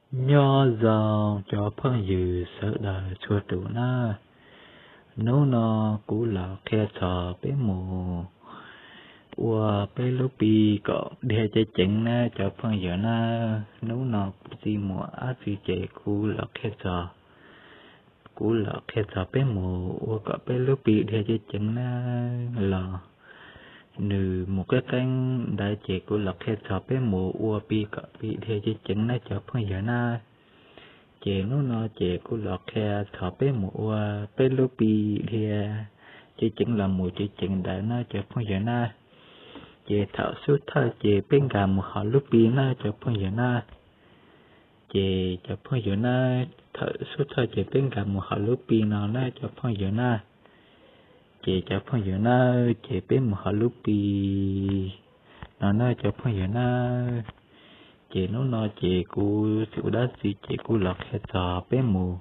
Nyob zoo cov phooj ywg sawv daws txhua tus na, hnub no kuv los qhia txog peb mus ua peb lub pi kom dhia ceev ceev na cov phooj ywg na. Hnub no kuv txij muam ab txwv ces kuv los qhia txog, kuv los qhia txog peb mus ua kom peb lub pi dhia ceev ceev na los nws mus qeeb qeeb ntawd ces kuv los qhia txog peb mus ua pi kom pi dhia ceev ceev na cov phooj ywg na. Ces hnub no ces kuv los qhia txog peb mus ua peb lub pi dhia ceev ceev los mus ceev ceev ntawd na cov phooj ywg na. Ces thaum xub thawj ces peb nkag mus hauv lub pi na cov phooj ywg na. Ces cov phooj ywg na, thaum xub thawj ces peb nkag mus hauv lub pi no na cov phooj ywg na. Ces cov phooj ywg na, ces peb mus hauv lub pi no na cov phooj ywg na. Ces hnub no ces kuv txiv ua dab tsi ces kuv los qhia txog peb mus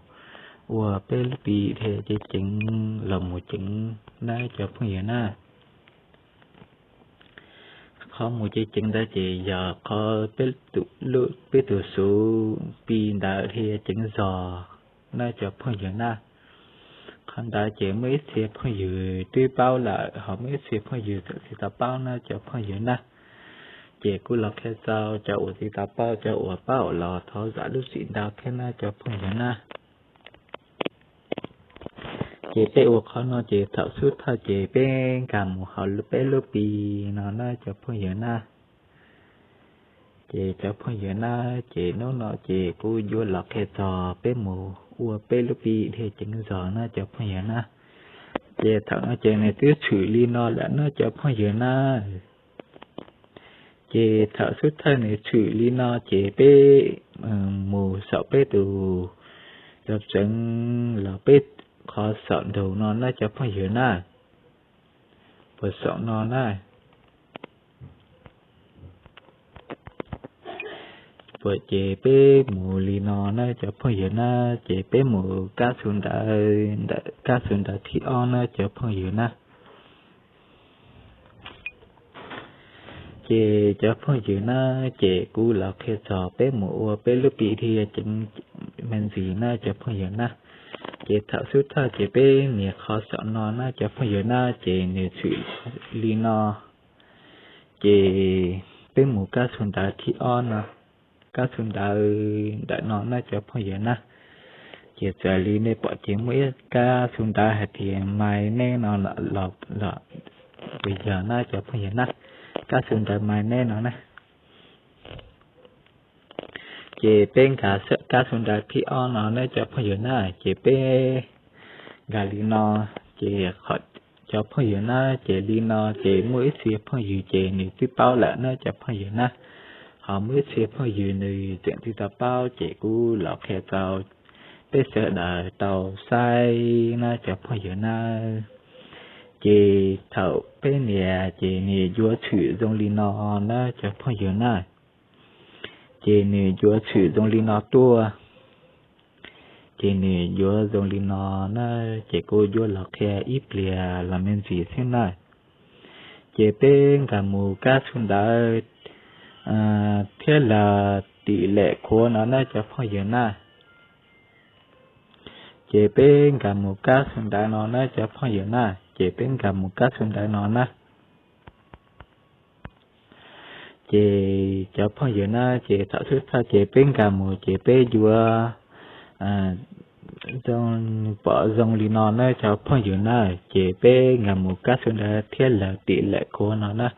ua peb lub pi dhia ceev ceev los mus ceev na cov phooj ywg na. Qhov mus ceev ceev ntawd ces yog qhov peb tus xuv pi ntawd dhia ceev zog na cov phooj ywg na. Qhov ntawd ces muaj ib txhia phooj ywg twb paub lawm, ho muaj ib txhia phooj ywg tseem tsis tau paub na cov phooj ywg na. Ces kuv los qhia txog cov uas tsis tau paub, cov uas paub los thov zam lub txim ntau thiab na cov phooj ywg na. Ces peb ua qhov no ces thaum xub thawj ces peb nkag mus hauv peb lub pi no na cov phooj ywg na. Ces cov phooj ywg na, ces hnub no ces kuv yuav los qhia txog peb mus ua peb lub pi dhia ceev zog na cov phooj ywg na. Ces thaum no ces nws twb tshwm li no lawm na cov phooj ywg na. Ces thaum xub thawj nws tshwm li no ces peb mus saum peb tus cov tseev los peb qhov saum ntug no na cov phooj ywg na. Puas saum no na. Puas ces peb mus li no na cov phooj ywg na, ces peb mus kab xu ntawv, ntawm kab xu ntawv thib ob na cov phooj ywg na. Ces cov phooj ywg na, ces kuv los qhia txog peb mus ua peb lub pi dhia ceev me ntsis na cov phooj ywg na. Ces thaum xub thawj ces peb nias qhov saum no na cov phooj ywg na, ces nws tshwm li no. Ces peb mus kab xu ntawv thib ob no, kab xu ntawv ntawm no na cov phooj ywg na. Ces txawm li nej pom ces muaj ib kab xu ntawv hais tias mai neb no los, los, los, yog na cov phooj ywg na, kab xu ntawv mai neb no na. Ces peb nkag kab xu ntawv thib ob no na cov phooj ywg na, ces peb nkag li no, ces cov phooj ywg na, ces li no ces muaj ib txhia phooj ywg ces nws twb paub lawm na cov phooj ywg na. Ho muaj ib txhia phooj ywg nws tseem tsis tau paub ces kuv los qhia tau peb sawv daws tau saib na cov phooj ywg na. Ces thaum peb nias ces nws yuav tshwm zoo li no na cov phooj ywg na. Ces nws yuav tshwm zoo li no tuaj. Ces nws yuav zoo li no na, ces kuv yuav los qhia ib pliag los me ntsis xwb na. Ces peb nkag mus kab xu ntawv thiab lawm tim lem khuav no na cov phooj ywg na. Ces peb nkag mus kab xu ntawv no na cov phooj ywg na, ces peb nkag mus kab xu ntawv no na. Ces cov phooj ywg na, ces thaum xub thawj ces peb nkag mus ces peb yuav zoo, pom zoo li no na cov phooj ywg na, ces peb nkag mus kab xu ntawv thiab lawm tim lem khuav no na.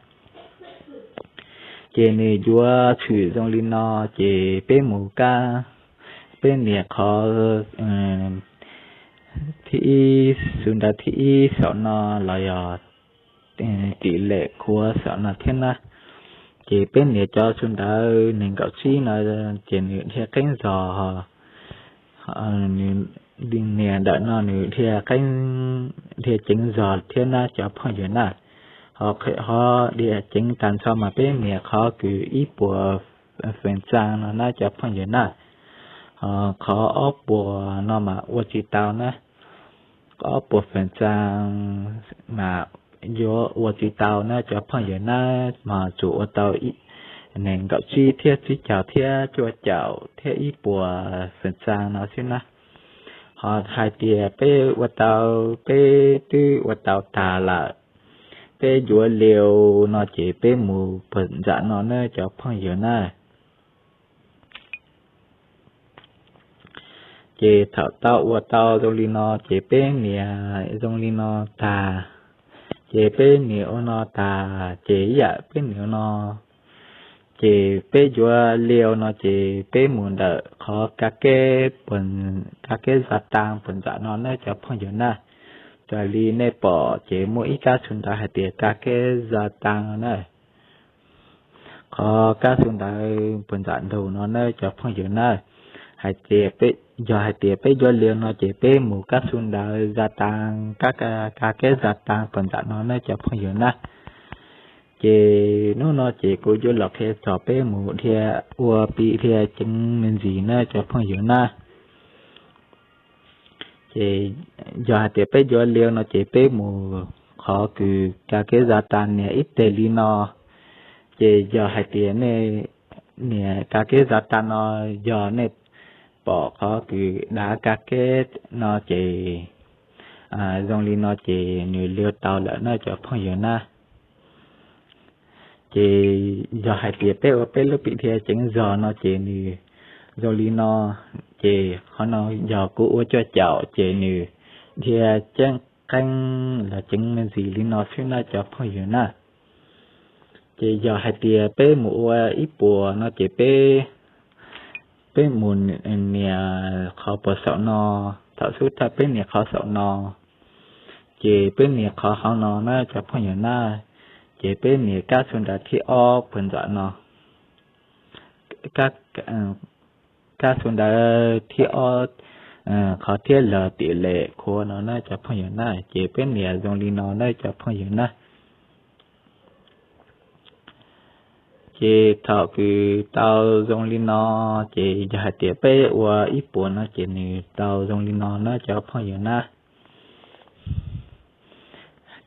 Ces nws yuav tshwm zoo li no, ces peb mus kab, peb nias qhov thib ib, xu ntawv thib ib saum no los yog tim lem khuav saum no thiab na. Ces peb nias cov xu ntawv nees nkaum tsib no, ces nws dhia qeeb zog, nws nias ntawm no nws dhia qeeb, dhia ceev zog thiab na cov phooj ywg na. Ho, ho dhia ceev tag nrho mas peb nias qhov kws ib puas feem txaa no na cov phooj ywg na. Ho qhov ob puas no mas ua tsis tau na. Ob puas feem txaa mas yuav ua tsis tau na cov phooj ywg na, mas tsuas ua tau ib nees nkaum tsib thiab tsib caug thiab cuaj caum thiab ib puas feem xas no xwb na. Ho hais tias peb ua tau, peb twb ua tau tag lawm, peb yuav liu no ces peb mus puag nram no na cov phooj ywg na. Ces thaum tau ua tau zoo li no ces peb nias zoo li no tag, ces peb nias ua no tag ces ib yam peb nias ua no, ces peb yuav liu no ces peb mus ntawm qhov kav keb, kav keb za tas puag nram no na cov phooj ywg na. Raws li nej pom ces muaj ib kab xu ntawv hais tias kav keb za tas no na. Qhov kab xu ntawv puag nram ntug no na cov phooj ywg na, hais tias, yog hais tias peb yuav liu no ces peb mus kab xu ntawv za tas, kav keb za tas puag nram no na cov phooj ywg na. Ces hnub no ces kuv yuav los qhia txog peb mus dhia, ua Pi dhia ceev me ntsis na cov phooj ywg na. Ces yog hais tias peb yuav liu no ces peb mus qhov kws kav keb za tas nias ib teg li no. Ces yog hais tias nej nias kav keb za tas no, yog nej pom qhov kws dav kav keb no ces zoo li no ces nws liu tau lawm na cov phooj ywg na. Ces yog hais tias peb ua peb lub Pi dhia ceev zog no ces nws zoo li no, ces qhov no yog kuv ua cuaj caum ces nws dhia ceeb qeeb los ceev me ntsis li no xwb na cov phooj ywg na. Ces yog hais tias peb mus ua ib puas no ces peb, peb mus nias qhov puag saum no, thaum xub thawj peb nias qhov saum no, ces peb nias qhov hauv no na cov phooj ywg na, ces peb nias kab xu ntawv thib ob puag nram no, kab xu ntawv thib ob, qhov thiab log tis lem khuav no na cov phooj ywg na, ces peb nias zoo li no na cov phooj ywg na. Ces thaum kws tau zoo li no, ces yog hais tias peb ua ib puas no ces nws tau zoo li no na cov phooj ywg na.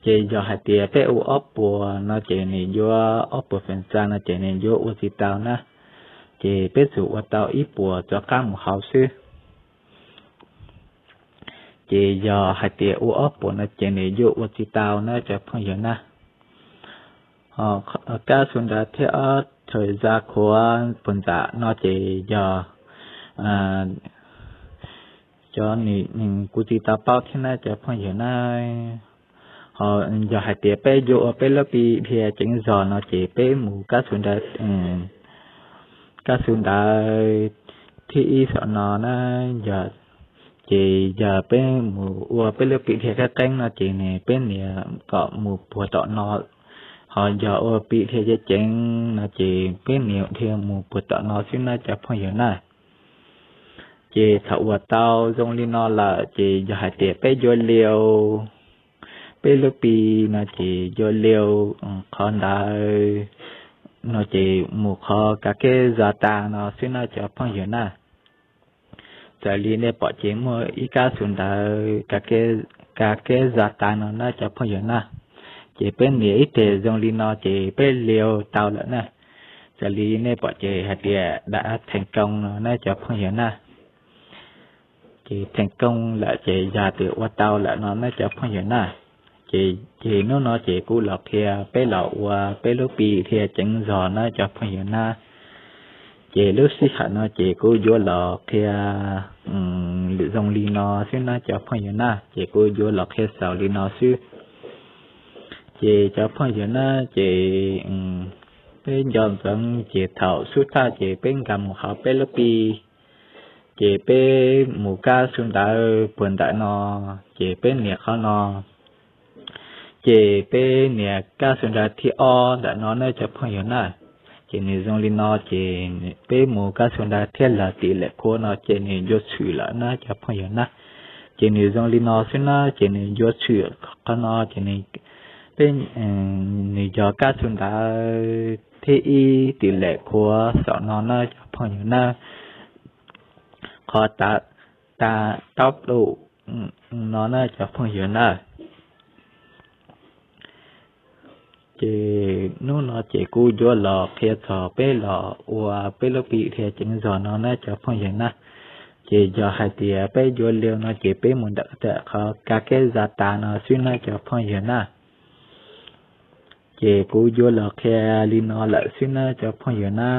Ces yog hais tias peb ua ob puas no ces nws yuav ob puas feem xas no ces nws yuav ua tsis tau na. Ces peb tsuas ua tau ib puas rov qab mus hauv xwb. Ces yog hais tias ua ob puas no ces nws yuav ua tsis tau na cov phooj ywg na. Ho kab xu ntawv thib ob thawj za khuav puag nram no ces yog cov, kuv tsis tau paub thiab na cov phooj ywg na. Ho yog hais tias peb yuav ua peb lub Pi dhia ceev zog no ces peb mus kab xu ntawv, kab xu ntawv thib ib saum no na, yog, ces yog peb mus ua peb lub Pi dhia qeeb qeeb no ces nws peb nias kom mus puag tom no. Ho yog ua Pi dhia ceev ceev no ces peb nias dhia mus puag tom no xwb na cov phooj ywg na. Ces thaum uas tau zoo li no lawm ces yog hais tias peb yuav liu peb lub Pi no ces yuav liu qhov ntawd no ces mus qhov kav keb za tas no xwb na cov phooj ywg na. Raws li nej pom ces muaj ib kab xu ntawv kav keb za tas no na cov phooj ywg na. Ces peb nias ib teg zoo li no ces peb liu tau lawm na. Raws li nej pom ces hais tias đã thành công no na cov phooj ywg na. Ces thành công lawm ces yog tias ua tau lawm no na cov phooj ywg na. Ces, ces hnub no ces kuv los qhia peb los ua peb lub Pi dhia ceev zog na cov phooj ywg na. Ces lub sij hawm no ces kuv yuav los qhia lwm zoo li no xwb na cov phooj ywg na, ces kuv yuav los qhia xaus li no xwb. Ces cov phooj ywg na, ces peb nco ntsoov ces thaum xub thawj ces peb nkag mus hauv peb lub Pi, ces peb mus kab xu ntawv puag ntawm no, ces peb nias qhov no, ces peb nias kab xu ntawv thib ob ntawm no na cov phooj ywg na. Ces nws zoo li no ces peb mus kab xu ntawv thiab log tis lem khuav no ces nws yuav tshwm lawm na cov phooj ywg na. Ces nws zoo li no xwb na, ces nws yuav tshwm qhov no ces nws, peb, nws yog kab xu ntawv thib ib tis lem khuav saum no na cov phooj ywg na. Qhov tav taub du no na cov phooj ywg na. Ces hnub no ces kuv yuav los qhia txog peb los ua peb lub pi dhia ceev zog no na cov phooj ywg na. Ces yog hais tias peb yuav liu no ces peb mus ntawm qhov ka keb za tas no xwb na cov phooj ywg na. Ces kuv yuav los qhia li no lawm xwb na cov phooj ywg na.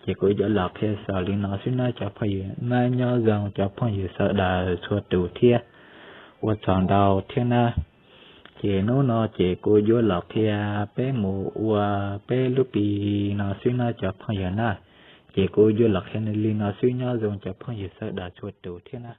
Ces kuv yuav los qhia xaus li no xwb na cov phooj ywg na, nyob zoo cov phooj ywg sawv daws txhua tus thiab, ua tsaug ntau thiab na. Ces hnub no ces kuv yuav los qhia peb mus ua peb lub pi no xwb na cov phooj ywg na. Ces kuv yuav los qhia li no xwb, nyob zoo cov phooj ywg sawv daws txhua tus thiab na.